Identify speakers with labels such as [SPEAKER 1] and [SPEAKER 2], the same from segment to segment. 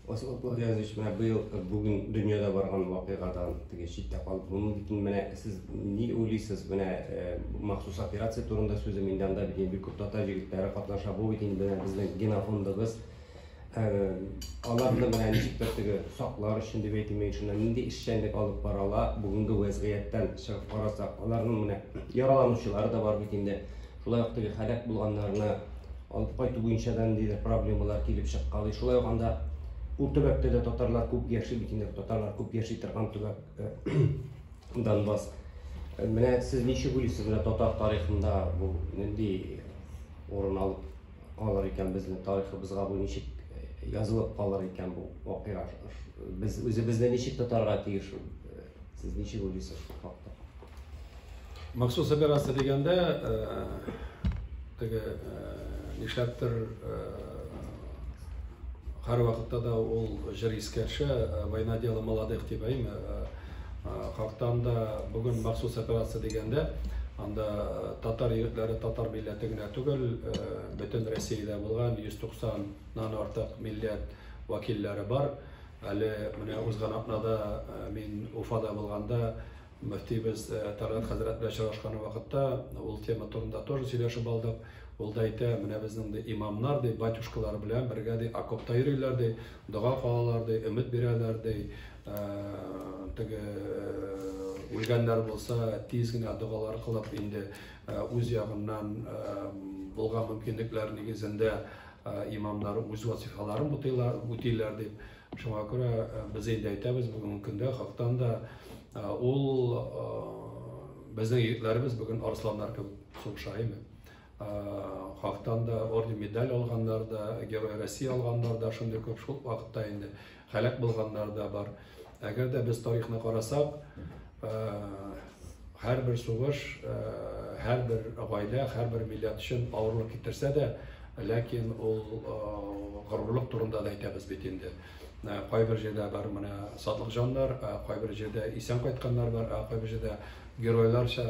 [SPEAKER 1] Васил Абдуллаевич, менә быел бүген дөньяда барган вакыйгадан теге читтә калып булмый бит. Менә сез ни уйлыйсыз, менә махсус операция турында сүзем инде, анда бит инде бик күп татар егетләре катнаша. Бу бит инде менә безнең генофондыбыз. Аларны менә ничектер теге саклар өчен дип әйтим, шунда нинди эшчәнлек алып барыла бүгенге вәзгыятьтән чыгып карасак, аларның менә яраланучылары да бар бит инде. Шулай ук теге һәлак булганнарны алып кайту буенча да ниндидер проблемалар килеп чыккалый. Шулай ук анда ул төбәктә дә татарлар күп яши бит инде, татарлар күп яши торган төбәк Донбасс. Менә сез ничек уйлыйсыз, менә татар тарихында бу нинди урын алып калыр икән, безнең тарихыбызга бу ничек язылып калыр икән бу вакыйга? Без үзебезне ничек тотарга тиеш? Сез ничек уйлыйсыз шул хакта?
[SPEAKER 2] Махсус операция дигәндә, теге нишләптер һәрвакытта да ул җыр искә төшә, «Война дело молодых» дип, әйме? Хактан да бүген махсус операция дигәндә, анда татар егетләре, татар милләте генә түгел, бөтен Россиядә булган 190-нан артык милләт вәкилләре бар. Әле менә узган атнада мин Уфада булганда, мөфтиебез Тәлгать хәзрәт белән очрашкан вакытта ул тема турында тоже сөйләшеп алдык. Ул да әйтә, менә безнең ди имамнар ди, батюшкалар белән бергә ди окопта йөриләр ди, дога кылалар ди, өмет бирәләр ди, теге үлгәннәр булса, тиз генә догалар кылып инде үз ягыннан булган мөмкинлекләр нигезендә имамнар үз вазифаларын үтиләр дип. Шуңа күрә без инде әйтәбез, бүгенге көндә хактан да ул безнең егетләребез бүген арысланнар кебек сугыша, әйме? Хактан да орден, медаль алганнар да, Герой России алганнар да шундый күп, шул вакытта инде һәлак булганнар да бар. Әгәр дә без тарихны карасак, һәрбер сугыш, һәрбер гаилә, һәрбер милләт өчен авырлык китерсә дә, ләкин ул горурлык турында да әйтәбез бит инде. Кайбер җирдә бар менә сатлык җаннар, кайбер җирдә исән кайтканнар бар, кайбер җирдә геройларча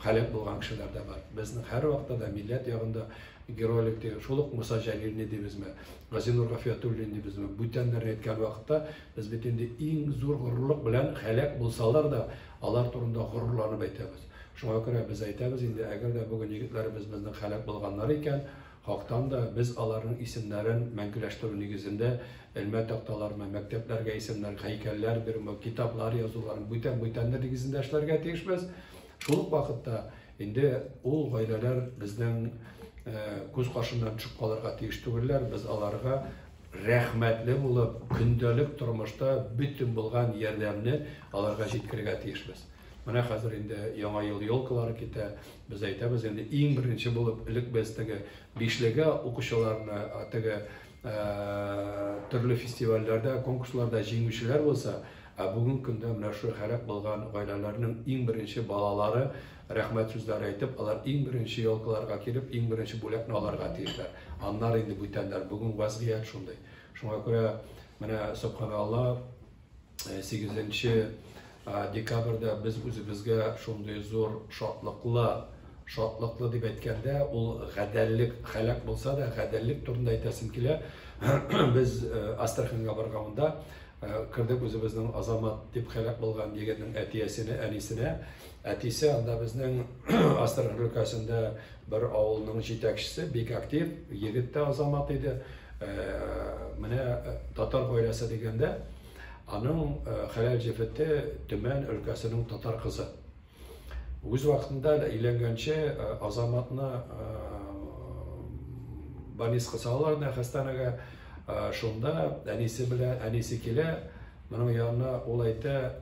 [SPEAKER 2] һәлак булган кешеләр дә бар. Безнең һәрвакытта да милләт ягында геройлык дигән шул ук Муса Җәлилне дибезме, Газинур Гафиятуллин дибезме, бүтәннәрне әйткән вакытта без бит инде иң зур горурлык белән һәлак булсалар да, алар турында горурланып әйтәбез. Шуңа күрә без әйтәбез инде, әгәр дә бүген егетләребез безнең һәлак булганнар икән, хактан да без аларның исемнәрен мәңгеләштерү нигезендә элмә такталармы, мәктәпләргә исемнәр, һәйкәлләр бирүме, китаплар язуларын, бүтән-бүтәннәр нигезендә эшләргә тиешбез. Шул ук вакытта инде ул гаиләләр безнең күз каршыннан төшеп калырга тиеш түгелләр. Без аларга рәхмәтле булып, көндәлек тормышта бөтен булган ярдәмне аларга җиткерергә тиешбез. Менә хәзер инде яңа ел елкалары китә. Без әйтәбез инде иң беренче булып элек без теге бишлегә укучыларны теге төрле фестивальләрдә, конкурсларда җиңүчеләр булса, ә бүгенге көндә менә шул һәлак булган гаиләләрнең иң беренче балалары рәхмәт сүзләре әйтеп, алар иң беренче елкаларга килеп, иң беренче бүләкне алырга тиешләр. Аннары инде бүтәннәр. Бүген вазгыять шундый. Шуңа күрә менә субханалла 8 декабрьдә без үзебезгә шундый зур шатлыклы, шатлыклы дип әйткәндә, ул гаделлек һәлак булса да, гаделлек турында әйтәсем килә. Без Астраханьга барганда кердек үзебезнең Азамат дип һәлак булган егетнең әтиесенә, әнисенә. Әтисе анда безнең Астрахань өлкәсендә бер авылның җитәкчесе, бик актив, егет тә Азамат иде. Менә татар гаиләсе дигәндә, аның хәләл җефете Төмән өлкәсенең татар кызы. Үз вакытында өйләнгәнче Азаматны больницага салалар да хастаханәгә. Шунда әнисе белән әнисе килә, моның янына ул әйтә,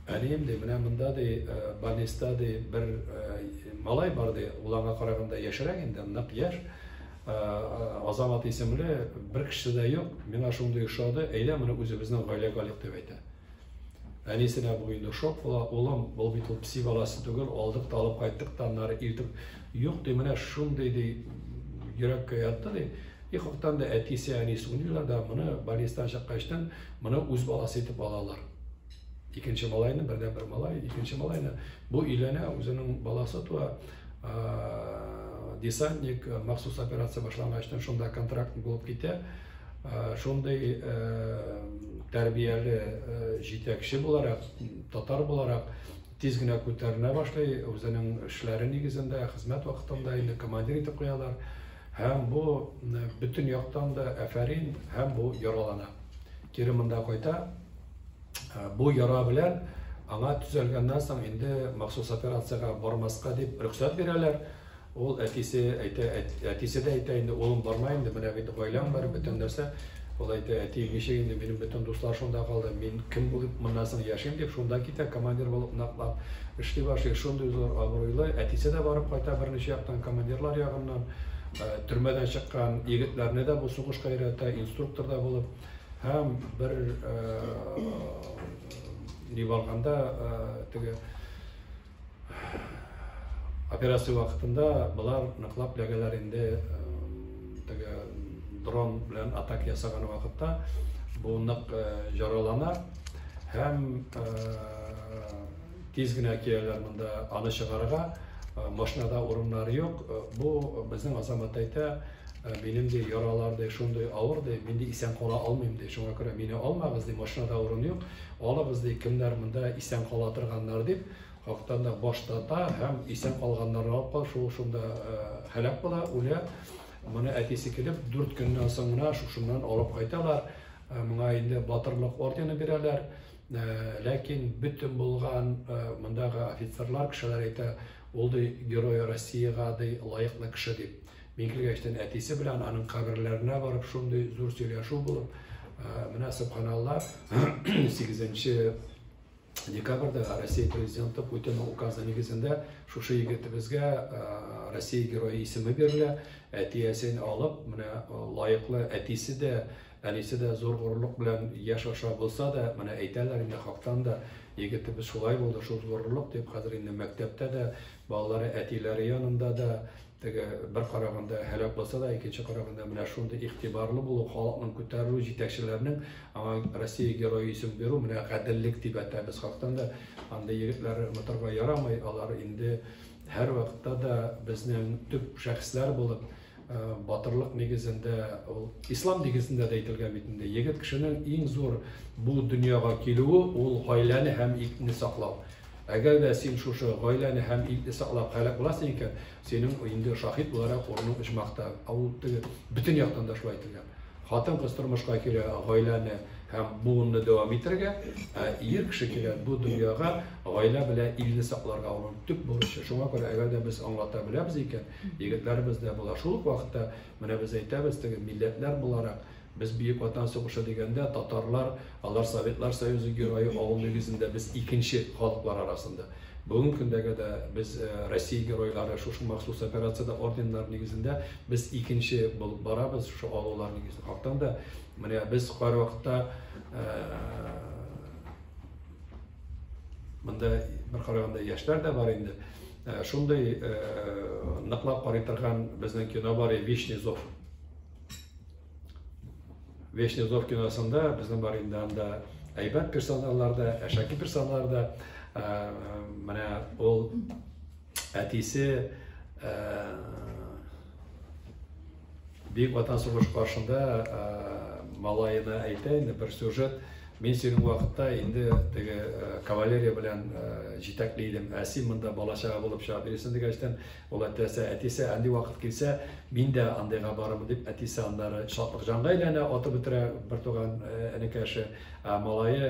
[SPEAKER 2] әнием ди, менә монда ди, больниста ди бер малай бар ди, ул аңа караганда яшьрәк инде, нык яшь. Азамат исемле, бер кеше дә юк, миңа шундый ошады, әйдә моны үзебезнең гаиләгә алыйк дип әйтә. Әнисенә бу инде шок була, улым, бу бит ул песи баласы түгел, алдык та алып кайттык та, аннары илтеп, юк ди, менә шундый ди, йөрәккә ятты ди. И хактан да әтисе, әнисе уйлыйлар да, моны больницадан чыккачтан, моны үз баласы итеп алалар. Икенче малайны, бердән-бер малай, икенче малайны. Бу өйләнә, үзенең баласы туа. Десантник, махсус операция башлангачтан шунда контракт булып китә. Шундый тәрбияле җитәкче буларак, татар буларак тиз генә күтәренә башлый, үзенең эшләре нигезендә, хезмәт вакытында инде командир итеп куялар. Һәм бу бөтен яктан да афәрин, һәм бу яралана. Кире монда кайта. Бу яра белән аңа төзәлгәннән соң инде махсус операциягә бармаска дип рөхсәт бирәләр. Ул әтисе әйтә, әтисе дә әйтә инде, улым барма инде, менә бит гаиләң бар, бөтен нәрсә. Ул әйтә, әти, ничек инде, минем бөтен дуслар шунда калды, мин кем булып моннан соң яшим дип, шунда китә, командир булып ныклап эшли башлый, шундый зур абруйлы. Әтисе дә барып кайта берничә яктан, командирлар ягыннан, төрмәдән чыккан егетләрне дә бу сугышка өйрәтә, инструктор да булып. Һәм бер ни барганда, теге операция вакытында болар ныклап ләгәләр инде, теге дрон белән атака ясаган вакытта бу нык жаралана һәм тиз генә киләләр монда аны чыгарырга, машинада урыннары юк. Бу безнең Азамат әйтә, минем ди яралар ди шундый авыр ди, мин ди исән кала алмыйм ди, шуңа күрә мине алмагыз ди, машинада урын юк, алыгыз ди, кемнәр монда исән кала торганнар дип, хактан да баш тарта һәм исән калганнарны алып кал, шул шунда һәлак була, үлә. Моны әтисе килеп, 4 көннән соң гына шушыннан алып кайталар. Моңа инде батырлык ордены бирәләр. Ләкин бөтен булган мондагы офицерлар, кешеләр әйтә, ул ди Герой Россиягә ди лаеклы кеше дип. Мин килгәчтән әтисе белән аның каберләренә барып шундый зур сөйләшү булып, менә субханалла, 8 декабрьдә Россия президенты Путинның указы нигезендә шушы егетебезгә Россия герое исеме бирелә. Әтиәсен алып, менә лаеклы әтисе дә, әнисе дә зур горурлык белән яшь аша булса да, менә әйтәләр инде хактан да, егетебез шулай булды, шул горурлык дип, хәзер инде мәктәптә дә, балалары әтиләре янында да, теге бер караганда һәлак булса да, икенче караганда менә шундый игътибарлы булу, халыкның күтәрелү, җитәкчеләрнең аңа Россия герое исеме бирү, менә гаделлек дип әйтәбез. Хактан да андый егетләрне онытырга ярамый, алар инде һәр вакытта да безнең төп шәхесләр булып, батырлык нигезендә, ул ислам нигезендә дә әйтелгән бит инде, егет кешенең иң зур бу дөньяга килүе ул гаиләне һәм илне саклау. Әгәр дә син шушы гаиләне һәм илне саклап һәлак буласың икән, синең инде шаһит буларак урының оҗмахта. Ул теге бөтен яктан да шулай әйтелгән. Хатын-кыз тормышка килә гаиләне һәм буынны дәвам итәргә, ә ир кеше килә бу дөньяга гаилә белән илне сакларга, аның төп бурычы. Шуңа күрә әгәр дә без аңлата беләбез икән, егетләребез дә була. Шул ук вакытта менә без әйтәбез, теге милләтләр буларак, без Бөек Ватан сугышы дигәндә татарлар, алар Советлар Союзы герое авыл нигезендә без икенче халыклар арасында. Бүгенге көндәге дә без Россия геройлары шушы махсус операцияда орденнар нигезендә без икенче булып барабыз шушы алулар нигезендә. Хактан да менә без һәрвакытта монда бер караганда яшьләр дә бар инде. Шундый ныклап карый торган безнең кино бар, Вечный зов. Вечный зов киносында безнең бар инде анда әйбәт персонажлар да, әшәке персонажлар да. Менә ул әтисе Бөек Ватан сугышы каршында малаена әйтә инде бер сюжет. Мин синең вакытта инде теге кавалерия белән җитәкли идем, ә син монда бала-чага булып чыгып йөрисең дигәчтән, ул әтәсе, әтисе, андый вакыт килсә, мин дә андыйга барырмын дип, әтисе аннары шатлык җанга әйләнә, атып бетерә бертуган энекәше, ә малае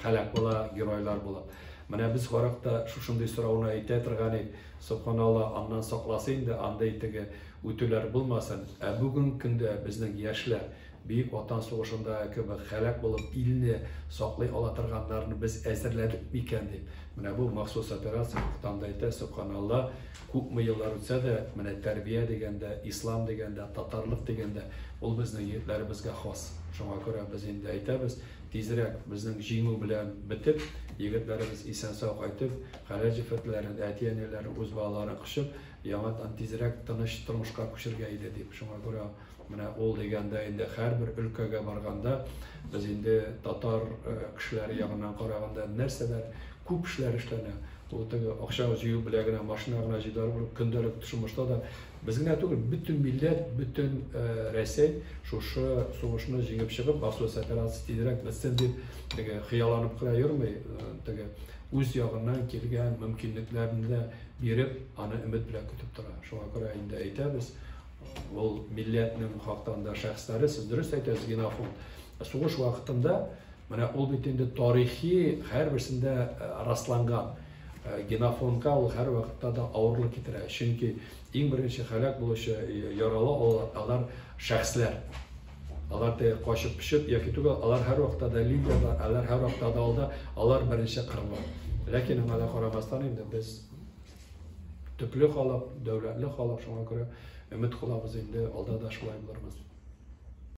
[SPEAKER 2] һәлак була, геройлар була. Менә без каракта шушындый сорауны әйтә торган идек, субханалла, аннан сакласын инде, андый теге үтүләр булмасын. Ә бүгенге көндә безнең яшьләр Бөек Ватан сугышында кебек һәлак булып илне саклый ала торганнарны без әзерләдек микән дип. Менә бу махсус операция хактан да әйтә, субханалла, күпме еллар үтсә дә, менә тәрбия дигәндә, ислам дигәндә, татарлык дигәндә, ул безнең егетләребезгә хас. Шуңа күрә без инде әйтәбез, тизрәк безнең җиңү белән бетеп, егетләребез исән-сау кайтып, хәләл җефетләрен, әти-әниләрен, үз балаларын кочып, яңадан тизрәк тыныч тормышка күчергә иде дип. Шуңа күрә менә ул дигәндә инде һәрбер өлкәгә барганда без инде татар кешеләре ягыннан караганда нәрсәләр күп эшләр эшләнә. Ул теге акча җыю белән генә, машина гына җибәреп, көндәлек тормышта да Без генә түгел, бөтен милләт, бөтен Рәсәй шушы сугышны җиңеп чыгып, махсус операция тизрәк бетсен дип, теге хыялланып кына йөрми, теге үз ягыннан килгән мөмкинлекләрне дә биреп, аны өмет белән көтеп тора. Шуңа күрә инде әйтәбез, ул милләтнең хактан да шәхесләре, сез дөрес әйтәсез, генофонд. Сугыш вакытында менә ул бит инде тарихи һәрберсендә расланган. Генофондка ул һәрвакытта да авырлык китерә. Чөнки иң беренче һәлак булучы яралы алар шәхесләр. Алар теге качып пешеп яки түгел, алар һәрвакытта да лидерлар, алар һәрвакытта да алда, алар беренче кырыла. Ләкин аңа да карамастан инде без төпле халык, дәүләтле халык, шуңа күрә өмет кылабыз инде, алда да шулай булырбыз.